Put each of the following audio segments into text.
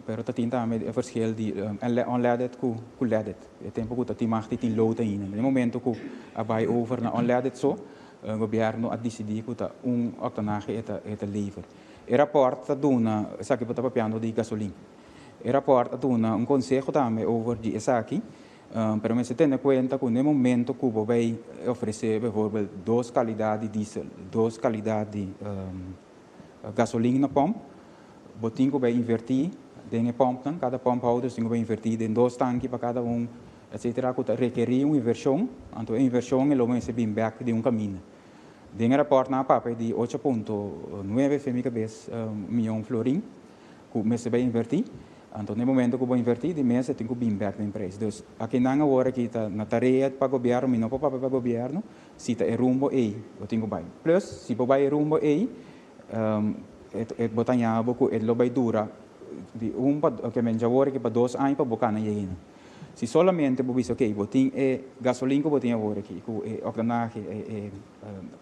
Pero ta tin tambe e verschil di unleaded ku leaded. E tempu ku ta tin mag di tin lood ainda. Na e momento ku a bai over na unleaded so, gobièrnu a disidí ku ta un oktanahe e ta lever. E rapòrt ta duna, esaki bo ta papiando di gasolin. E rapòrt a duna un konseho tambe over di esaki, pero mester tene kuenta ku na momento ku bo bai ofresé bijvoorbeeld dos kalidat di diesel, dos kalidat di gasolin na pòmp, bo tin ku bai invertí den e pòmpnan, kada pump houders tin ku bai invertí den dos tanki pa kada un, etc. Ku ta rekerí un invershon, anto e invershon e lo mester bin bèk di un kaminda. Den e rapòrt nan a papia di 8,9, for mi kabes, mion florin ku mester bai invertí. Anto, na momento ku bo invertí, di mes tin ku bin bèk den preis. Dus, akinan awor aki ta na tarea pa gobièrnu, mi no por papia pa gobièrnu, si ta e rumbo ei, bo tin ku bai. Plus, si bo bai e rumbo ei, e bo ta haña bo ku e lo bai dura di un pa, ke men awor aki pa 2 aña pa bo kana yega. Si solamente bo bisa, ok, bo tin e gasolin ku bo tin awor aki, ku e oktanahe, e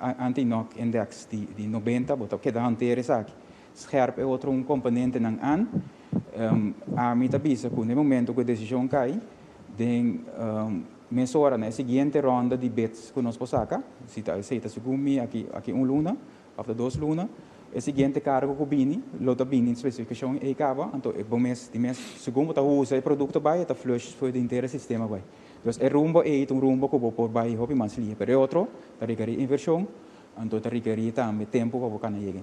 anti-knock index di 90, bo ta keda hantera esaki. Scherp e otro un komponentenan aan, ami ta bisa ku na momento ku e desishon kai, den mesora na e siguiente ronda di bids ku nos por saka, si ta esei ta segun mi aki un luna, òf 2 luna, e siguiente kargo ku bini, lo ta bini spesifikashon ei kaba, anto e bo mes, di mes, segun bo ta usa e produkto bai, e ta flush for di henter sistema bai. Dus e rumbo ei ta un rumbo ku bo por bai hopi mas lihe, pero e otro ta rekerí invershon, anto ta rekerí tambe tempu pa bo kana yega.